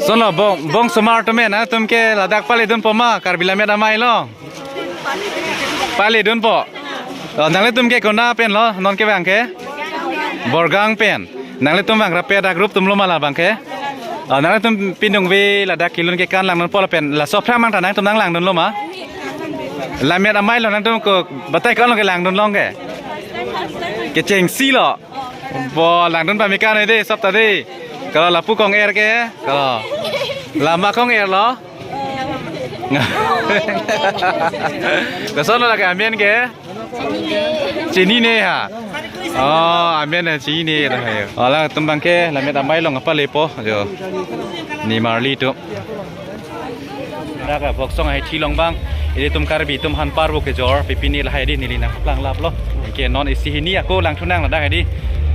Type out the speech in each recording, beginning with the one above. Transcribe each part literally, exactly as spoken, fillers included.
Sonlo bong, bong somar atum, nangtum ke ladak paledunpo ma, Karbi Lammet Amei along? Paledunpo. Oh, nanglitum ke konat pen lo, non kevang ke? Borgang pen. Nanglitum vang rapet a-group atum lo ma labang ke? Oh, nanglitum pindungve ladak kelun kekan langdunpo lapen laso aphrang abang ta nangtum nanglangdunlo ma? Lammet Amei along nangtum ko batai ko-an lo kelangdun long ke? Kechengsi lo. Bo langdun pame kan de, sop ta de. Kalau lapu kong-er ke, kalau lama kong-er lo. Koson lo lake amen ke? Chinine ha. Oh, amen ha, chinine lo ha. Alangtum abang ke Lammet Amei along kapalepo jo. Nimarli atum. Ladak Voksong ahithi along abang, ilitum Karbi atum han parvo kejor, pipine lahai di neli nangpaklang laplo. Anke non isi hini ako langthu nang ladak hedi.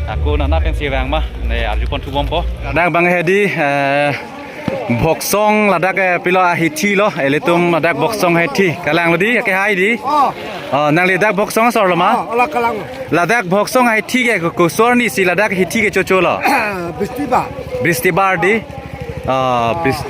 Ako nana pensi vang ma, ne arjupon thubompo. Ladak abang hedi, eh, Voksong ladak, eh, pilo ahithi lo, ilitum ladak Voksong ahithi. Kalanglo di, akehai di. Oh. Oh, nangli ladak Voksong asor lo ma? Oh, la kalang. Ladak Voksong ahithi ke ko, koson arni si ladak hithi kechocho lo? Bistibar. Bistibar di. Ah, bis-,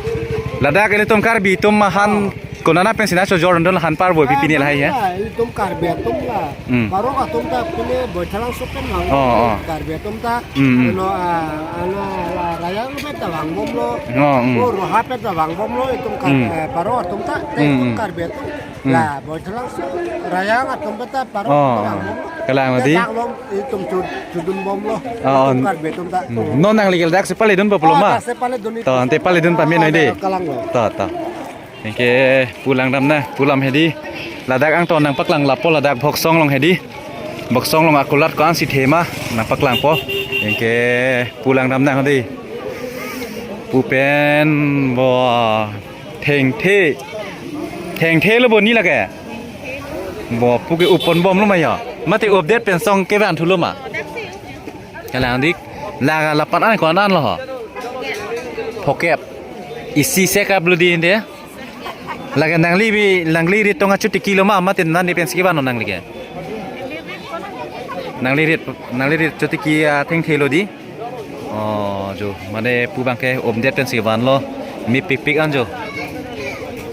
ladak ilitum Karbi atum ahan konat pensi nangchojor dun han parvo pipine lahai ya? Ah, ilitum Karbi atum la. Hmm. Parok atum ta pine Baithalangso pen vang. Oh, oh. Karbi atum ta. Hmm, hmm. Ano, ah, ano la Rayang pen ta vangbomlo. Oh, hmm. Oh, Roha pen ta vangbomlo, itum Kar-, Hmm. eh, parok atum ta, Hmm, itum hmm. Karbi atum. Hmm. La Baithalangso, Rayang atum pen ta parok Oh, atum oh. vangbomlo. Kalanglo di? Dak long itum chu-, chodunbomlo. Oh, Itum oh. Karbi atum ta. Hmm. Non nangli ke ladak si paledunpo pulo ma? Oh, dak si paledun To, itum. ante paledun pame noi de. Oh, kalanglo. To, to. Anke pu langdam nang, pu alam hedi. Ladak angton nangpaklang lappo ladak Voksong along hedi. Voksong along akulat ko-ansi thema nangpaklangpo. Anke pu langdam nang hedi. Pu pen bo thengthe. Thengthe lo bo ni lake. Bo pu ke up ponbomlo ma ya. Mate update pen song kevan thulo ma? Kalang dik. Laga lapan an ko-an lo ho? Phokep. Isi sekap lo di inde. Lake nangli bi, nangli rit tong achotiki lo ma, mate nani pensi kevan lo nangli ke? Nangli rit, nangli rit chotiki athengthe lo di. Oh, jo, mane pu abang ke update pensi vanlo. Mepikpik an jo.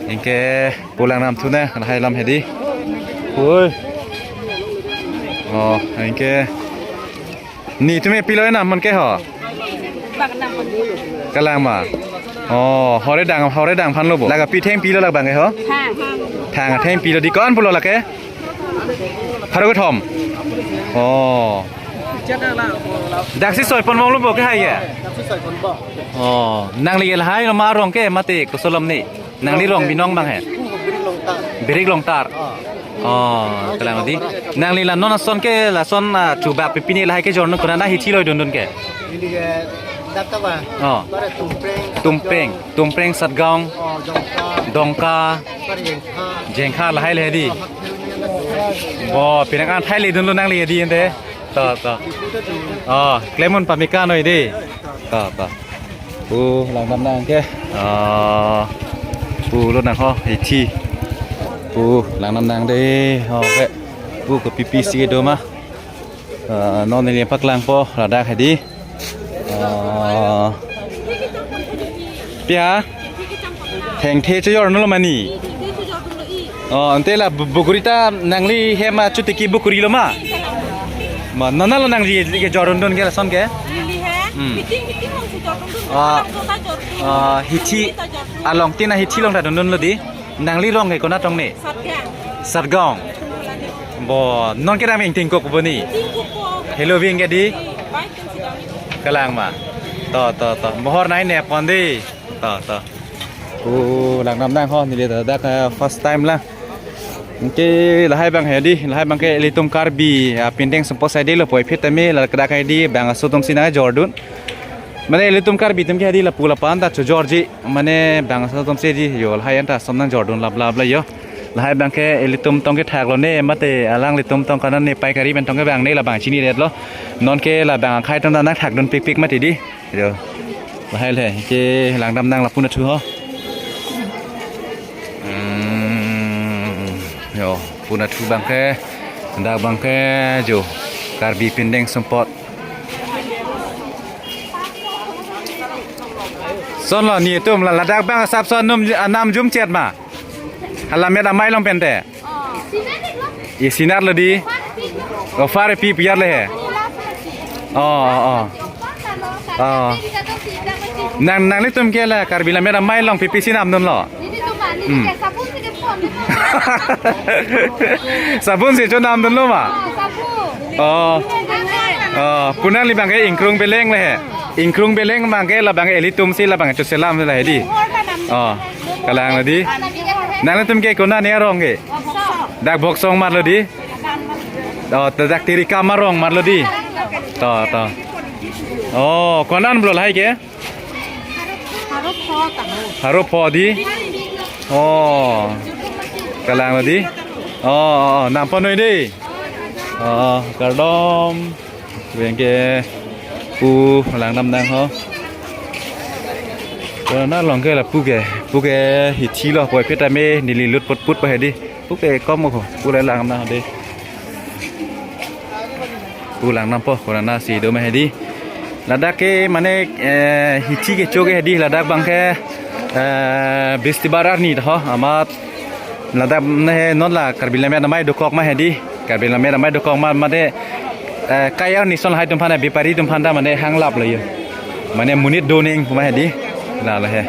Anke pu langdam thu nang, lahai alam hedi. Oi. Oh, anke Netum pilo enam man ke ho? Kalang ma. Oh, hore dang, hore dang aphan lo bo. Laga pi thengpi lo labang ke ho? Thang. Thang thengpi lo di ko-an pulo lake? Pharo kethom. Oh. Daksi soi ponbomlo bo kehai ke? Oh, nangli lahai lo ma arong ke mate koson alam ni. Nangli rong binong abang he? Birik Longtar. Oh, kalang di. Nangli la non ason ke lason, ah, chubak pipine lahai kejor nu kona na hithi lo dundun ke? Ini ke dak ta ba? Oh. Bare Tumpreng. Tumpreng, Tumpreng Satgaon. Oh, Dongka. Dongka. Bare Jengkha. Jengkha lahai le di. Oh, pinang an thai le dunlo nangli di ente. To, to. Oh, klemon pamika noi di. To, to. Pu langdam nang ke. Ah, pu lo nang ho, hithi. Pu langdam nang de, ho ke. Pu kopi pisi kedo ma. Ah, non neli paklangpo, ladak hedi. Ah, pia. Thengthe chojor nu lo mani. Oh, ante la bu-, bukuri ta nangli hem achotiki bukuri lo ma? Ma, nana lo nangli kejor dundun ke lason ke? Lili he, Hmm. Meeting, meeting along si jor dundun. Ah. Arong ta jor dun. Ah, hithi, Meeting ta jor dun. Along tin ahithi along ta dundun lo di. Nangli rong ke konat rong ni? Satgaon. Satgaon. Bo, non ke ram ingting kok bo ni? Ingting kok po. Hello, wing ke di? Baik kan sidang. Kalang ma. To, to, to. Mohor nai ne pon di. To, to. Pu langdam nang ho, neli dak, eh, first time la. Anke lahai abang hedi, lahai abang ke ilitum Karbi, ah, pindeng sumpot sai de lo poi phit tame, la kedak hedi, bangso atum si nang jor dun. Mane ilitum Karbi atum ke hedi lapu lapan ta chojor ji, mane bangso atum si di, jo, lahai anta som nang jor dun lap lap la jo. Lahai abang ke ilitum tong kethak lo ne, mate alanglitum tong kanan ne pai kari pen tong kevang ne labang chinidet lo. Non ke labang akhai atum ta nang thak dunpikpik mati di. Jo. Lahai le ke langdam nang lapu nathu ho. Hmm, jo, pu nathu abang ke, dak abang ke jo, Karbi pindeng sumpot. Sonlo netum la ladak bang asap son num anam jumchet ma. Hala met amei along pen te. Isi nat lo di. Oh, far pi piar le he. Oh, oh, oh. Oh. Nang, nanglitum ke la Karbi Lammet Amei along pipi si namdunlo. Hmm. Sabun si cho namdunlo ma. Oh. Oh, pu nangli bang ke ingkrung beleng le he. Ingkrung beleng bang ke la bang ke ilitum si la bang ke cho selam le he di. Oh. Kalang lo di. Nanglitum ke konane arong ke. Dak Boksong mat lo di. Oh, dak Tirikam arong mat lo di. To, to. Oh, konan blo lahai ke? Haro pho di. Oh. Kalang lo di. Oh, oh, oh, nampo noi di. Oh, kardom. Bang ke pu lang nam nang ho. Konat along ke la pu ke, pu ke hithi lo poi peta me neli lut put put pa he di. Pu ke kom ko, pu le lang nam nang de. Pu lang nampo, konat si do ma he di. Ladak ke mane, eh, hithi kecho ke he di, ladak bang ke, eh, Bistibar arni ho, amat ladak ne non la Karbi Lammet Amei dokok ma he di. Karbi Lammet Amei dokok ma mate, eh, kai arni ason lahai atum aphan, bepari atum aphan ta mane hanglap lo yo. Mane monit do ning pu ma he di. La lo he.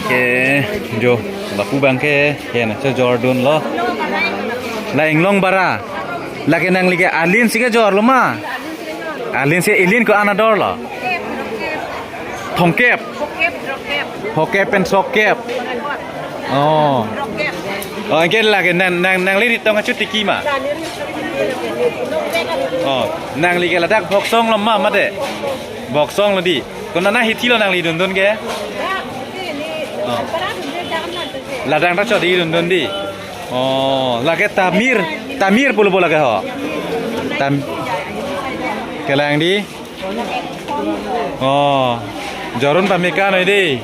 Ke jo lapu bang ke he na cho jordun lo. La inglong bara. Lake nangli ke alin si kejor lo ma. Alin si, ilin ko-an ador lo. Thomkep. Phokep pen sokkep. Oh. Oh, anke lake nang, nang, nangli ritong achu tiki ma. Oh, nangli ke ladak Boksong lo ma mate. Boksong lo di. Konat hithi lo nangli dundun ke? Oh. Ladak ta cho di dundun di. Oh, lake Tamir, Tamir pulo pulo lake ho. Tam, kalang di. Oh, jorun pameka noi di.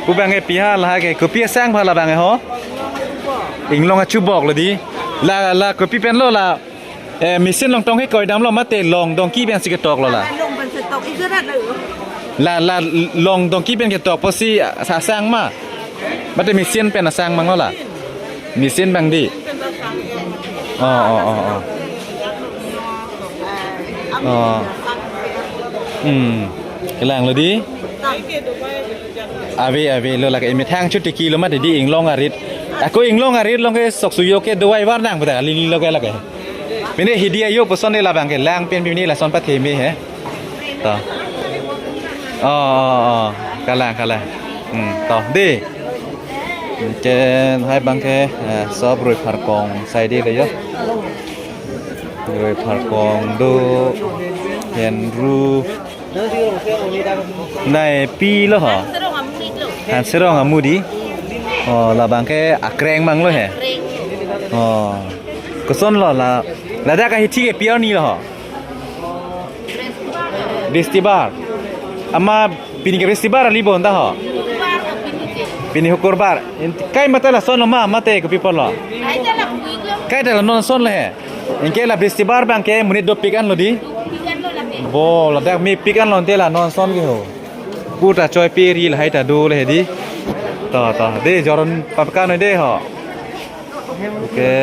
Pu bang ke piha lahai ke kopi asang pha la bang ke ho. Inglong achubok lo di. La, la kopi pen lo la. Eh, machine along tong ke koi damlo mate long dongki pen si ketok lo la. Long pen si tok, ijarat lo. La, la long dongki pen ketok pusi asang ma. Mate machine pen asang mang lo la. Machine bang di. Oh, oh, oh, oh. Oh. Hmm. Kalang lo di. Ave, ave lo lake imethang chu tiki lo mate di inglong arit. Ako inglong arit along ke sok suyo ke dovai var nang pada lili lo ke lake. Pine hidi ayo puson de labang ke lang pen pine lason pathe me he. To. Oh, oh, oh. Kalang, kalang. Hmm, to. Di. Ke hai bang ke, eh, sob rui pharkong sai di le yo. Rui pharkong do. Henru. Nai pi lo ho. Hanserong amudi. Oh, labang ke akreng mang lo he. Oh. Koson lo la. Ladak ahithi ke pi arni lo ho. Bistibar. Ama pini ke Bistibar ali bon ta ho. Pini Hukurbar. Kai mate lason lo ma mate kopi pon lo. Kai ta la non son le he. Anke la Bistibar bang ke monit dopik an lo di. Bo ladak mepik an lo te la non son ke ho. Pu ta choi pe ri lahai ta do le di. To to de joron papka noi de ho. Oke.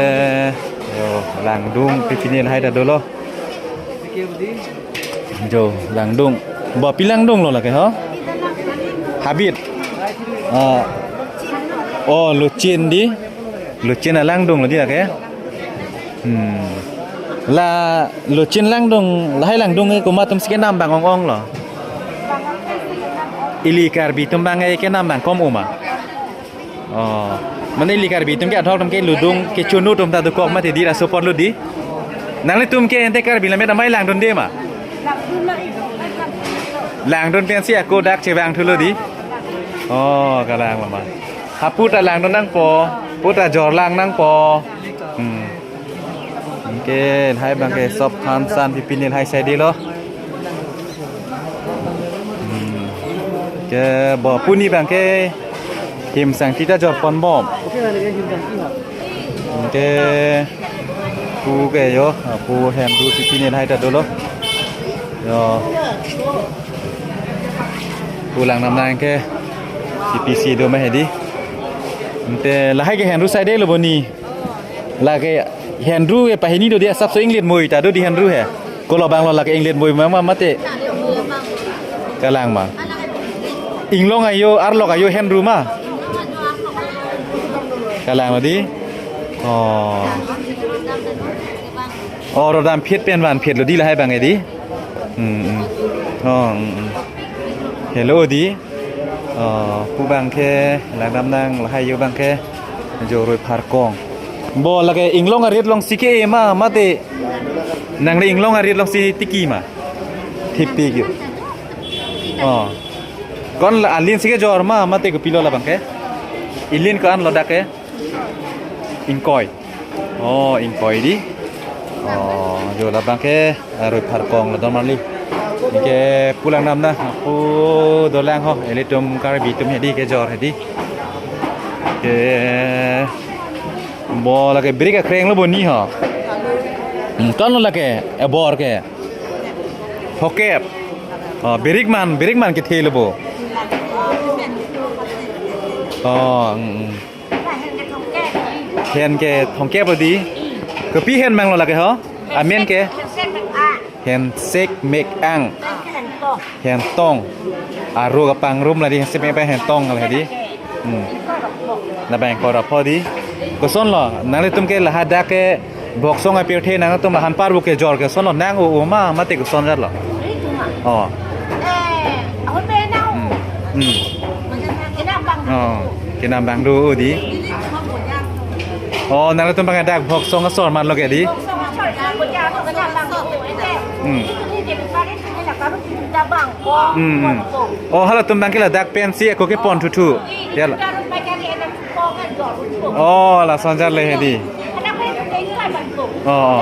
Yo langdung pipini lahai ta dolo. Jo langdung. Bo pi langdung lo lake ho. Habit. Ah. Oh luchin di. Luchin alangdung lo di lake. Hmm. La luchin langdung, lahai langdung ke komat atum si kenam bang ong ong lo. Ili Karbi atum bang ke kenam bang kom uma. Oh. Mane ili Karbi atum ke adhok atum ke ludung ke chunu atum ta dokok mati di la support lo di. Nanglitum ke ente Karbi Lammet Amei langdun de ma. Langdun pensi ako dak chevang thulo di. Oh, kalang lo ma. Hapu ta langdun nangpo, pu ta jor lang nangpo. Hmm. Anke hai bang ke sob han san pipini lahai sai di lo. Hmm. Ke bo puni bang ke him sang tita jor pon bom. Anke pu ke yo, pu hem du pipini lahai ta dolo. Yo. Pu lang nam nang ke P P C do ma hedi. Ante lahai ke henru side lo boni. Lake henru ke pahini do di asap so inglet moi ta do di henru he. Kolo bang lo lake inglet moi ma ma mate. Kalang ma. Inglong ajo arlok ajo henru ma. Kalang lo di. Oh. Oh, rodam phet pen van phet lo di lahai bang hedi. Hmm, hmm. Oh, hmm, hmm. Hello di. Oh, pu bang ke lang nam nang lahai jo bang ke jo roi phar kong. Bo lake inglong arit long si ke ma mate. Nang le inglong arit long si tiki ma. Thip tiki. Oh. Kon la alin si kejor ma mate kopilo labang ke. Ilin ko-an lo dak ke. Ingkoi. Oh, ingkoi di. Oh, jo labang ke, ah, roi phar kong lo don marli. Ke pu lang nam nang, pu dolang ho, ilitum Karbi atum hedi kejor hedi. Ke bo lake birik akreng lo boni ho. Hmm, kon lo lake, ebor ke. Phokep. Oh, birik man, birik man kethe lo bo. Oh, hmm, hmm. Hen ke thongkep lo di. Kopi hen mang lo lake ho? Amen ke? Hen sek mek ang. Hen tong. Aro kapangrum la di hen sek mek ang hen tong la di. Hmm. Labang ingkoi ra pho di. Koson lo, nanglitum ke lahadak ke Bhoksong apirthe nangtum la han parbo kejor ke koson lo nang o o ma mate koson jat lo. Oh. Hmm. Hmm. Oh, kenam bang do di. Oh, nanglitum bang dak Bhoksong asor man lo ke di. Hmm. Hmm, hmm. Oh, halatum bang ke ladak pensi ako kepon thuthu. Ya la. Oh, lason jat le hedi. Oh, oh.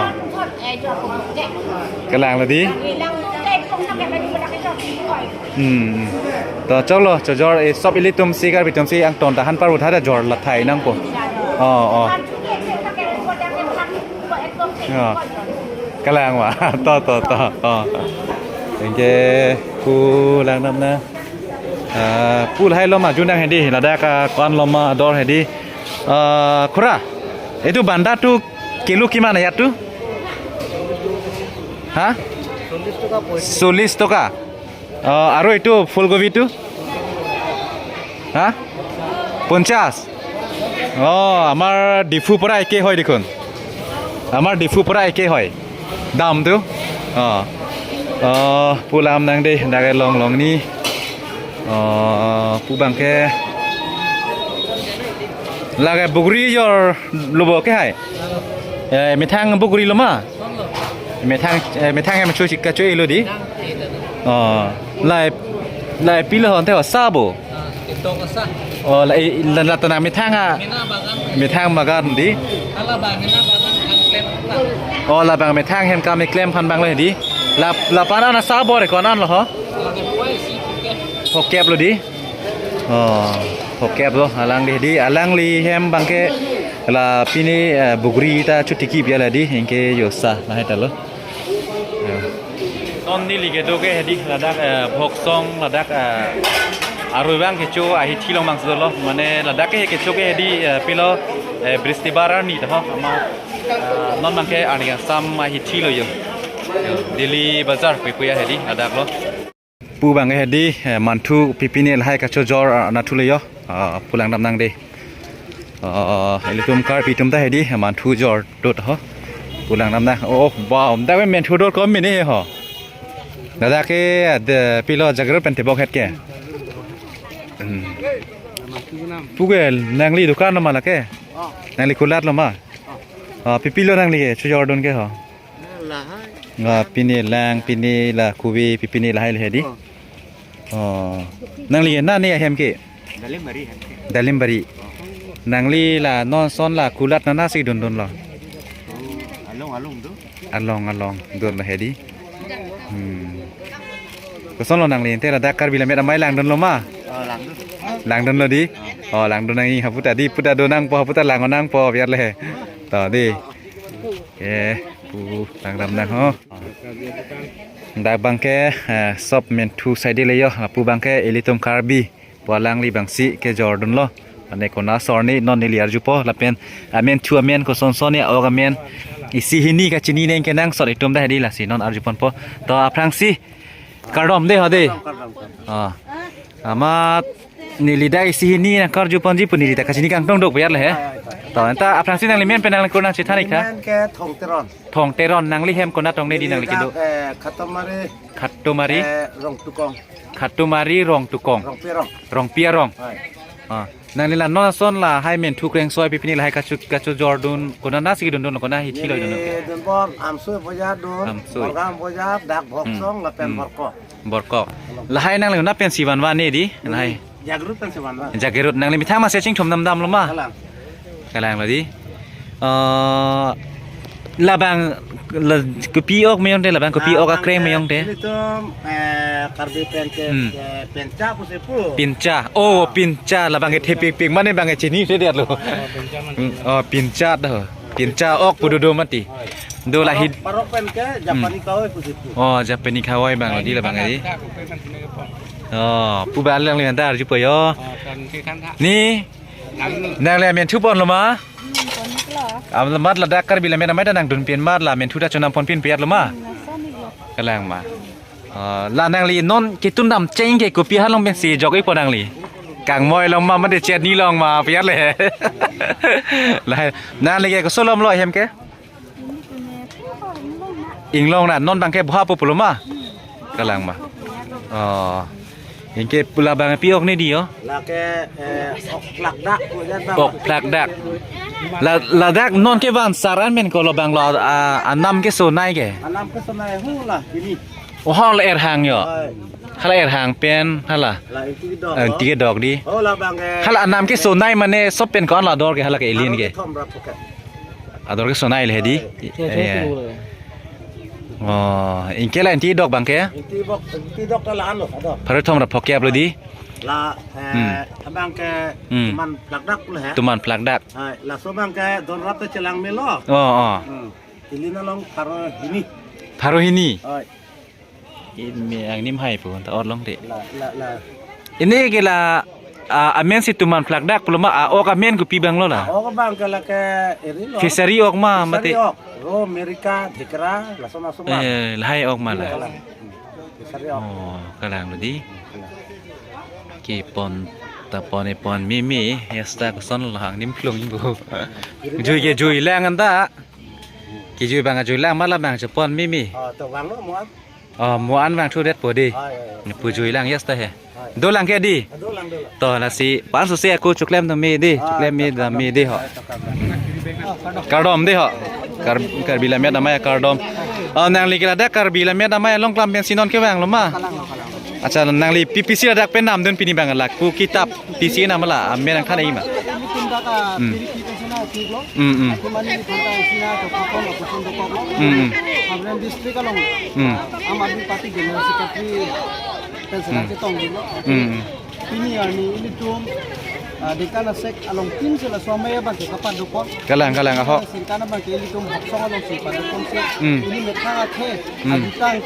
Kalang lo di. Hmm, hmm. To choklo, chojor, eh, sop ilitum si Karbi atum si angton ta han parbo tha ta jor la thai nangpo. Oh, oh. Oh. Kalang ma. To, to, to. Oh. Thank you. Pu lang nam nang. Ah, pu lahai lo ma ju nang hedi, ladak, ah, ko-an lo ma dor hedi. Ah, khura, itu banda tu kilo kiman ya tu? Ha? চল্লিশ টকা। চল্লিশ টকা। Ah, aro itu ফুলকবি tu? Ha? পঞ্চাশ? Oh, আমাৰ ডিফু পৰা একে হয় দেখোন। আমাৰ ডিফু পৰা একে হয় দামটো। Oh. Oh, pu lang nam nang de, dak ke long long ni. Oh, pu bang ke. Lake bugri jor lo bo ke hai. Eh, methang bugri lo ma? Methang, eh, methang em chu chika chu lo di. Oh, lai, lai pilo hon te sa bo. Oh, la, la, la tana methang a. Methang bagan di. Oh, labang methang hem kam klem phan bang le di. La, la panan sa bo re ko-an lo ho. Phokep lo di. Oh, phokep lo, alangli di, alangli hem bang ke la pini, eh, bugri ta chotiki pi la di, anke jo sa lahai ta lo. Eh. Non neli kedo ke hedi ladak, eh, Bhoksong ladak, eh, aroi bang kecho ahithi along bang si dolo, mane ladak ke kecho ke hedi, eh, pilo, eh, Bristibar arni ta ho, ama, eh, non bang ke arni asam ahithi lo jo. Jo, Daily Bazar pi pu ya hedi ladak lo. Pu bang hedi, eh, manthu pipine lahai kachojor, ah, nathu le jo. Ah, pu lang nam nang de. Ah, ilitum Karbi atum ta hedi, eh, manthu jor dot ho. Pu lang nam nang. Oh, wow, dak manthu dor kom mene ho. Ladak ke, ah, de pilo jagar pen tebok het ke. Hmm. Pu ke nangli dukan lo ma lake? Nangli kulat lo ma? Ah, pipilo nangli ke, chojor dun ke ho. Lahai. Nga pine lang, pine la kuwe, pipine lahai le hedi. Oh. Oh. Nangli nane ahem ke? Dalimbari hem ke. Dalimbari. Oh. Nangli la non son la kulat nana si dun dun lo. Oh, along along do. Along along dun lo hedi. Hmm. Koson lo nangli ante ladak Karbi Lammet Amei lang dun lo ma? Oh, lang dun. Lang dun lo di. Oh, lang dun nang i haputa di puta do nangpo haputa lang nangpo biar le. To di. Eh, pu lang nam nang ho. Dak abangke, eh, sop menthu saide le yo, lapu abangke ilitum Karbi pu alangli abangsi kejordunlo. Mane konat asor ni non neli arjupo, lapen amenthu amen kosonson ni, ok amen isi hini kachinine ke nangsot itum dah di, lasi non arjuponpo. To aphrangsi kardom dei ho dei. Kardom, kardom. Oh. Amat neli dak isi hini nangkarjuponji pu neli dak kachini kangtung duk biar le he. To anta aphrangsi nangli men pen nangli kur nangchethan ik tha. Men ke Thong Teron. Thong Teron, nangli hem konat tong ne di nangli kedo. Dak, eh, Khatomari. Khatomari. Eh, Rongtukong. Khatomari Rongtukong. Rongpi arong. Rongpi arong. Hai. Ah, nangli la non ason lahai menthu kreng soi pi pini lahai kacho, kachojordun, konat nasi kedundun, konat hithi loi dundun. Neli dunbor Amsoi bojar dun, Amsoi. Borgam bojar, dak Bhoksong, hmm, lapen, hmm, Borkok. Borkok. Lahai nangli konat pensi vanvan ne di, lahai. Jagrut pensi vanvan. Jagrut, nangli methang ma se chingthum damdamlo ma? Kalang. Kalanglo di. Eh, labang la, kopi ok mayong te, labang kopi ok akreng mayong te. Ilitum, eh, Karbi pen ke, hmm, eh, pencha pusi pu. Pencha. Oh, pencha labang ke thepik pik mane abang ke chini se dia lo. Hmm, oh, pencha dah. Pencha ok pu dodo mati. Do lahai. Parok pen ke Japani kawai pusi pu. Oh, Japani kawai abang di labang di. Oh, pu ba alang le anta arjupo yo. Ni nangli amenthu ponlo ma? Am mat ladak Karbi Lammet Amei ta nangdun pin mat la menthu ta chonam pon pin piat lo ma? Kalang ma. Ah, la nangli non ketun dam cheng ke kopi halong pensi jok ik po nangli? Kangmoi long ma mate chetni long ma piat le. La nangli ke kosolom lo hem ke? Inglong na non abangke boha po pulo ma? Kalang ma. Oh. Ingke pu labang pi ok ne di yo. Lake, eh, ok plakdak pu jan bang. Ok plakdak. La, ladak non ke van saran men ko lo bang lo, ah, anam kesonai ke. Anam kesonai hu la ini. Oh, hala erhang yo. Hai. Hala erhang pen hala. La inti dok. Eh, inti dok di. Oh, labang ke. Hala anam kesonai mane sop pen ko-an la ador ke hala ke elin ke. Thom rap poket. Ador kesonai le di. Iya. Oh, ingke la inti dok abangke? Inti bok, inti dok ta la-an lo, ador. Pharo thom ra phokep lo di. La, eh, hmm, abangke, hmm, tuman plakdak lo he. Tuman plakdak. Hai, laso abangke don rap te chelang melo. Oh, oh. Hmm. Ili na long pharo hini. Pharo hini. Hai. Ini angnim hai pu ta orlong de. La, la, la. Ini ke la, ah, amen si tuman plakdak pulo ma, ah, ok amen kopi abang lo la. Ok abang ke lake eri lo. Fishery ok ma mate. Fishery ok. Ro, merika, dhikra, lason lason ma. Eh, lahai ok ma la. Iya, kalang. Fishery ok. Oh, kalanglo di. Kalang. Kepon ta pon e pon mimi, yasta koson lo angnim plung bu. Jui ke jui lang anta. Kejui abang jui lang ma labang chepon mimi. Oh, to bang lo mo. Oh, mo-an vangthudet po di. Hai, hai, hai. Pu jui lang yasta he. Hai. Dolang ke di. Dolang, dolang. To lasi pan sose ako choklem do me di. Ah, choklem me da me di ho. Kardom di ho. Kar-, Karbi Lammet Amei kardom. Oh, nangli ke ladak Karbi Lammet Amei along klam pensi non kevanglo ma? Kalang, kalang. Acha nangli pi pisi ladak pen namdun pini abang la pu kitap pisi nam la amen nangthan ma? Ilitum dak, ah, hmm, piri pi pensi na pik lo. Hmm, hmm. Ilitum mani ilitum ta isi na to kapon lo, kusun to kok lo. Hmm, hmm. Hamren district along. Hmm. Aam Aadmi Party General Secretary pensi, hmm, na chetong lo. Hmm, hmm. Pini arni ilitum, ah, Dengkan Asek along tin sila somai abang ke kapadokok. Kalang, kalang, aho. Singkan abang ke ilitum Bhoksong alongsi padokok si. Hmm. Ili methang athe. Hmm. Adutang,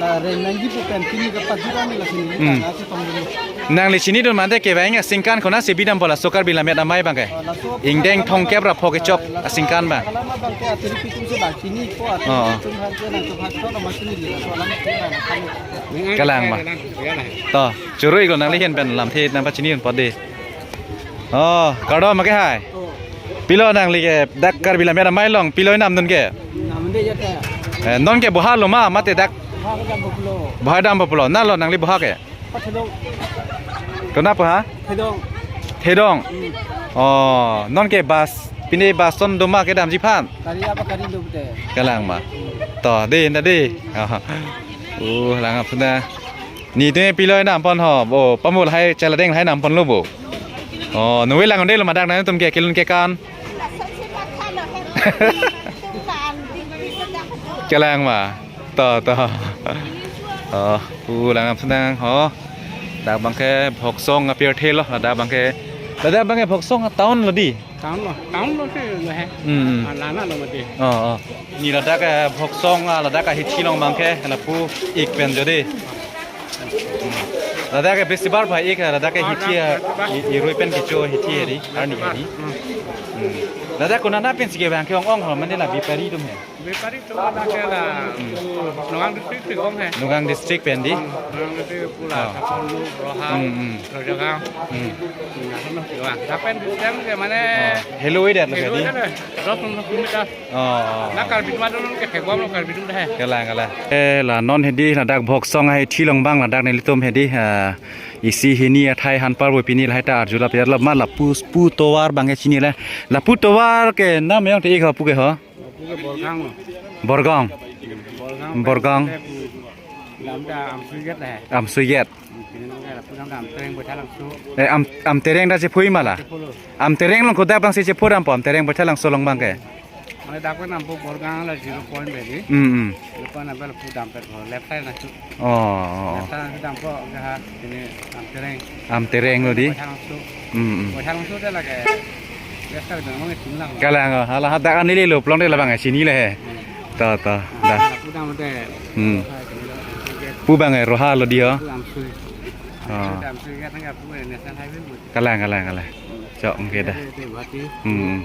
la reng nangji pu pen pini kapajura ni la sini, hmm, la si tong dulu. Nangli chinidun mante kevang asingkan konatsi bidam po laso Karbi Lammet Amei abangke? Oh, laso ingdeng thomkep ra phokep chok asingkan abang. Alam abangke atiri pitum si bang chini ko, atiri, oh, pitum har ke nang chok har chok nama chini di laso alam si nang kami. Kalang ma. To, choro-iklo nangli ahin pen lamthe nangpachinidun pon di. Oh, kardom ma ke hai. Oh. Pilo nangli ke dak Karbi Lammet Amei along pilo namdun ke? Namdun ya ke. Eh, non ke boha lo ma mate dak? Boha ke dam pulo. Boha dam pulo. Na lo nangli boha ke? Pa Thedong. Konat boha? Thedong. Thedong. Hmm. Oh, non ke bus, pine bus ton do ma kedamji aphan? Kari apa kari do pute. Kalang ma. To, di, na di. Oh, lang apna. Ni te pilo nam pon ho, bo, pamul hai chaladeng hai nam ponlo bo. Oh, nui lang de lo madak nangtum ke kelun kekan. Kalang ma. To, to. Oh, pu lang ap senang ho. Dak abangke Bhoksong apirthe lo, dak abangke Ladak abang ke Voksong town lo dei. Town lo, town lo si lo he. Hmm, hmm. Ah, lana lo mati. Oh, oh. Pini ladak ke Voksong, ah, ladak ke hithi along abang ke lapu ik pen jo dei. Hmm. Ladak ke festival pa ik, ladak ke hithi, ah, i-, irui pen kecho hithi hedi, arni hedi. Hmm. Hmm. Ladak konat pensi kevang ke ong-ong ho, mane la bepari atum he. Bepari atum ladak ke la, hmm, Nagaon district si ong he. Nagaon district pen dei. Hmm, Nagaon district pu la, ah, Saparlu, Roha, hmm, hmm, Rojagao. Hmm. Hmm, lason lo kevang. Lapen distance ke mane, oh, helo-i det lo helo-i dei. Det lo. Dos kilometer. Oh, oh, oh. Na Karbi atum adon ke thekbom lo Karbi atum dei. Kalang, kalang. Eh, la non hedi ladak Voksong ahithi along abang ladak nelitum hedi, ah, isi hini athai aphan parbo pini lahai ta arjulap ya lap ma lapu, pu tovar abang ke chinilo. Lapu tovar ke nam yang te ik ho pu ke ho. Lapu ke Borgang lo. Borgang. Borgang. Borgang. Pu dam ta Amsui Gate he. Amsui Gate. Pini nang ke lapu dam ta Amtereng Baithalangso. Eh, Am-, Amtereng ta chepho-i ma la. Chepho lo. Amtereng along kodak abang si chepho dampo, Amtereng Baithalangso along abang ke. Mane dak pen dampo Borgang la zero point bedi. Hmm, hmm. Lapu dam ta lapu dam ta left side na chu. Oh, oh, oh. Left side na chu dampo ke ha, pini Amtereng. Amtereng lo dei. Baithalangso. Hmm, hmm. Baithalangso te lake. Biasa dengan mau tinglang. Kalang, oh, hala hadak anili lo, pelong te labang, eh, chinilo he. Hmm. Ta, ta, dah. Lapu dam te. Hmm. Pu abang, eh, Roha lo dei ho. Pu Amsui. Ah. Amsui, Amsui ke tangka pu, eh, National Highway pu. Kalang, kalang, kalang. Chok, oke dah. Guwahati. Hmm.